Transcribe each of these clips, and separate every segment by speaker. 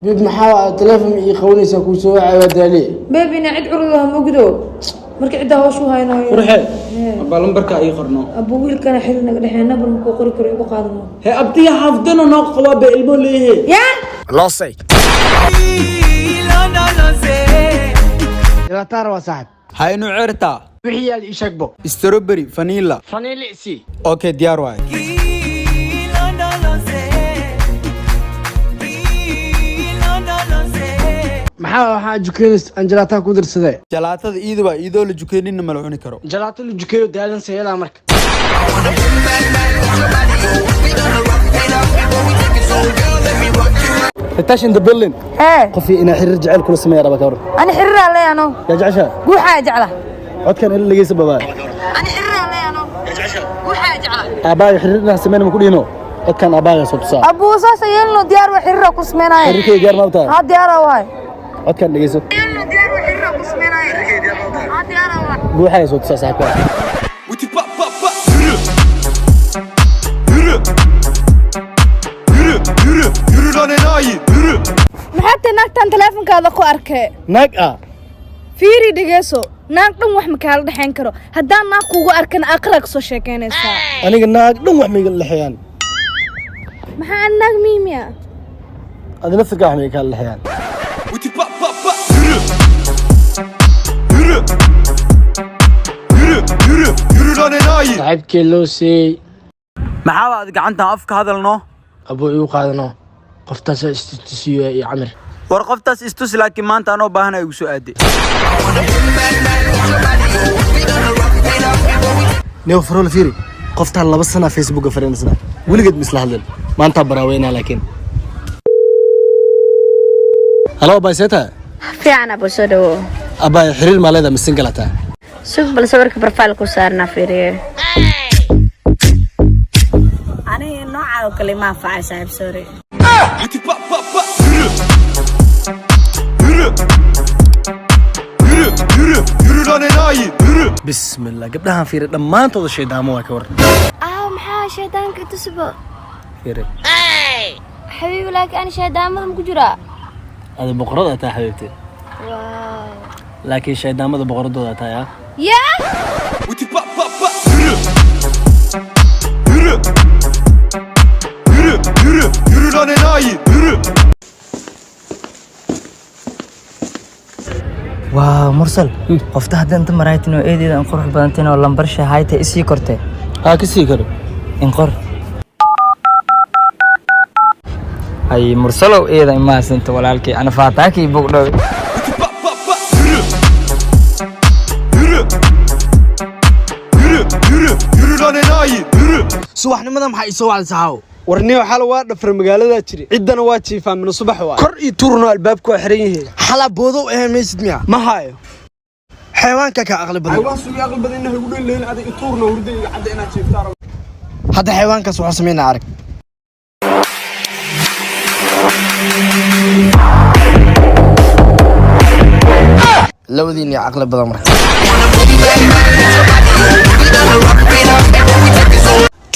Speaker 1: Babe, maxaa teleefon ii qabanaysaa? Kuu soo wacay, waa daaliye.
Speaker 2: Babe, ina cid curudaha mogdo marka ciddaa hawshu hayno.
Speaker 3: Qurxe, abaa, lambarka ii qorno.
Speaker 2: Abu, wiilkana xiriir naga dhexeeya, nambar makuu qori karo, igu qaadano.
Speaker 3: Hee, abtiga xaafdana noo qabaa ba ilmo leeyahay.
Speaker 2: Yaa.
Speaker 1: Loo say jalaataa rabaa, saaxib.
Speaker 3: Ha inu certaa.
Speaker 1: Wixii yaal ii sheegbo.
Speaker 3: Strawberry, vanilla.
Speaker 1: Vanilla isi.
Speaker 3: Okay, diyaar waay.
Speaker 1: Maxaa waxaa jukeynaysa aan jalaataa ku darsadee?
Speaker 3: Jalaatada iida waa iidoo la jukeeninna ma la cuni karo.
Speaker 1: Jalaato la jukeeyo daalan sayelaa marka.
Speaker 4: Natasha in the building.
Speaker 2: Hee.
Speaker 4: Qofii inaa xiriir jecel kula sameeya raba, ka waran?
Speaker 2: Ani xiriiraa leeyano.
Speaker 4: Yaa jeceshaa?
Speaker 2: Guuxaa jecla.
Speaker 4: Codkan ila dhegeysa, babaa.
Speaker 2: Ani xiriiraa leeyano, guuxaa jecla.
Speaker 4: Aabbaaga xiriir inaan sameyna ma ku dhihino? Codkan aabbaaga soo tusaa.
Speaker 2: Abuu, saasa yeelno, diyaar waa, xiriira ku sameynaaye.
Speaker 4: Xiriirkayga diyaar ma u tahay?
Speaker 2: Ha, diyaara waay.
Speaker 4: Codkan dhegeyso.
Speaker 2: Yeelno, diyaar waa, xiriira ku sameynaaye. Ha, diyaara waay.
Speaker 4: Guuxaaga soo tusaa, saaxiibkaa.
Speaker 5: Yürü. Yürü. Yürü, yürü, yürü lan enayi, yürü.
Speaker 6: Maxaa tay naagtan teleefonkaada ku arkee?
Speaker 4: Naag ah.
Speaker 6: Fiiri, dhegeyso, naag dhan wax ma kaala dhexayn karo. Haddaan naag kugu arkan, aqraa kasoo sheekaynaysaa.
Speaker 4: Aniga naag dhan wax maiga dhexeeyaan.
Speaker 6: Maxaa aan naag miimiya?
Speaker 4: Adi naftirkaa wax maiga kaala dhexeeyaan.
Speaker 5: Yürü. Yürü. Yürü, yürü, yürü lan enayi.
Speaker 1: Saaxiibkee loo seeyey.
Speaker 3: Maxaa baad gacantan afka hadalno?
Speaker 1: Abuu, igu qaadano, qoftaasa istitusiyo iyo camir.
Speaker 3: War, qoftaas istus, laakiin maanta anoo baahana igu soo aaday.
Speaker 4: Neo farol, fiiri, qoftaan 2 sana Facebooka fariinsana, weligeed ma isla hadlin, maantaa baraaweynaa. Laakiin halo, abbaay, see tahay?
Speaker 7: Fiican, abu, soo dhawo.
Speaker 4: Abbaay, xiriir maa leedahay mise single tahay?
Speaker 7: Sug bal, sawirka profile ku saarnaa, fiiriye. Aniga noocaa oo kale ma anfacay, saaxiib, sorry.
Speaker 5: Yürü. Yürü. Yürü, yürü, yürü lan enayi, yürü.
Speaker 4: Bismillah, gabdhahan fiiri, dhammaantooda shaydaamo waa, ka waran?
Speaker 7: Ah, maxaa shaydaanka tusubo?
Speaker 4: Fiiri.
Speaker 7: Xabiibi, laakiin ani shaydaamada ma ku jiraa?
Speaker 4: Ada boqorada tahay, xabiibti, laakiin shaydaamada boqoradooda tahay, ah.
Speaker 6: Yaa.
Speaker 5: Yürü. Yürü. Yürü, yürü, yürü lan enayi, yürü.
Speaker 8: Waa Mursal, qofta hadda inta maraytin oo eedeeda aan qurux badantin oo lambar shahayta isii korte.
Speaker 4: Haa, ka sii karo.
Speaker 8: In qor. Hay Mursalow, eeda imahadsanto walaalkay, ana faataakii bogdhow.
Speaker 5: Yürü. Yürü. Yürü, yürü, yürü lan enayi, yürü.
Speaker 1: Subaxnimada maxaa isoo wacday, saxaaw?
Speaker 9: Warniyo, xal waa dhafra, magaaladaa jiri, ciddana waa jiifaa mina subax waa kor iyo turno, albaabku waa xiran yihiin.
Speaker 1: Xalaa boodow ahayn maysid miya?
Speaker 9: Ma hayo.
Speaker 1: Xayawaanka ka aqli badan.
Speaker 9: Sugi aqli badan inaha ugu dhan adig turno, hurda iyo cadda inaad jiiftaa.
Speaker 1: Hadda xayawaankaas waxaa sameynaa, arag. Labadiin iyo caqli badan marka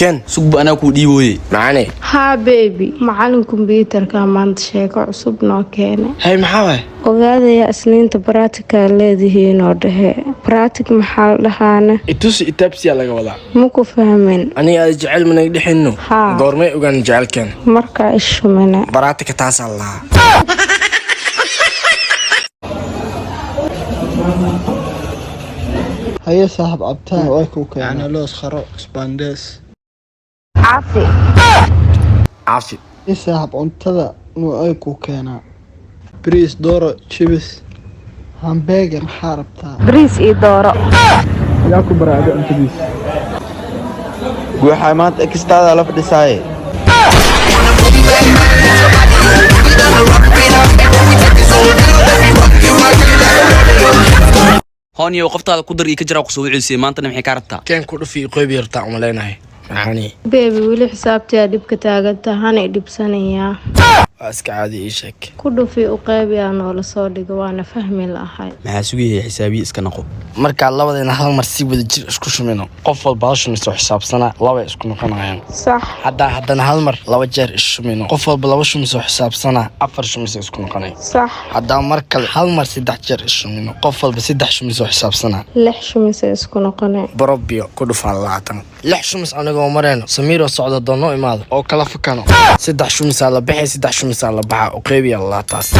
Speaker 1: ken.
Speaker 10: Sugba, anaa kuu dhiibooye.
Speaker 1: Macane.
Speaker 11: Haa bebi, macalin kombyuutarka maanta sheeko cusub noo keenay.
Speaker 1: Hay, maxaa waay?
Speaker 11: Ogaadaya isniinta baraatika leedihiin oo dhehe. Baraatik maxaa la dhahaana?
Speaker 1: Itusi itaabsiyaa laga wadaa.
Speaker 11: Ma ku fahmin.
Speaker 1: Aniga aad jecel managa dhexayno.
Speaker 11: Haa.
Speaker 1: Goormay ogaan jecelkeen?
Speaker 11: Markaa ishumina.
Speaker 1: Baraatika taasaa la lahaa.
Speaker 9: Haye saaxib, cabtaan way kuu keenay loos, kharo, isbaandees.
Speaker 7: Caafi.
Speaker 1: Caafi.
Speaker 9: Haye saaxib, cuntada noocay kuu keenaa? Bariis, dooro, jibis, hambeegar, maxaa rabtaa?
Speaker 7: Bariis iyo dooro.
Speaker 9: Yaa ku baraada cuntadiis?
Speaker 10: Guuxaa, maanta ekistaada la fadhisaaye.
Speaker 12: Hooniyow, qoftaada ku dar ii ka jiraa kusoo wiciisay, maantana maxay kaa rabtaa?
Speaker 1: Keen ku dhufi qoyb yartaa umaleynahay, macane.
Speaker 11: Bebi, weli xisaabtayaa dhibka taagan tahana i dhibsanayaa.
Speaker 1: Waa iska caadi, ii sheeg.
Speaker 11: Ku dhufi u qeybiyaa noola soo dhigo, waana fahmi lahay.
Speaker 10: Maxaa sugayay? Xisaabiye iska noqo.
Speaker 1: Markaa labadeena hal mar si wada jir isku shumino, qof walba hal shumis oo xisaabsanaa, laba isku noqonayaan.
Speaker 11: Sax.
Speaker 1: Haddaa haddana hal mar laba jeer isshumino, qof walba laba shumis oo xisaabsanaa, afar shumis isku noqonay.
Speaker 11: Sax.
Speaker 1: Haddaa mar kale hal mar saddex jeer isshumino, qof walba saddex shumis oo xisaabsanaa,
Speaker 11: lix shumisay isku noqonay.
Speaker 1: Barobio ku dhufaan 20. Lix shumis anigoo marayno, Samiiroo socda doonoo imaado oo kala fakano, saddex shumisaa la baxay, saddex shumisaa la baxa, u qeybiya laataas.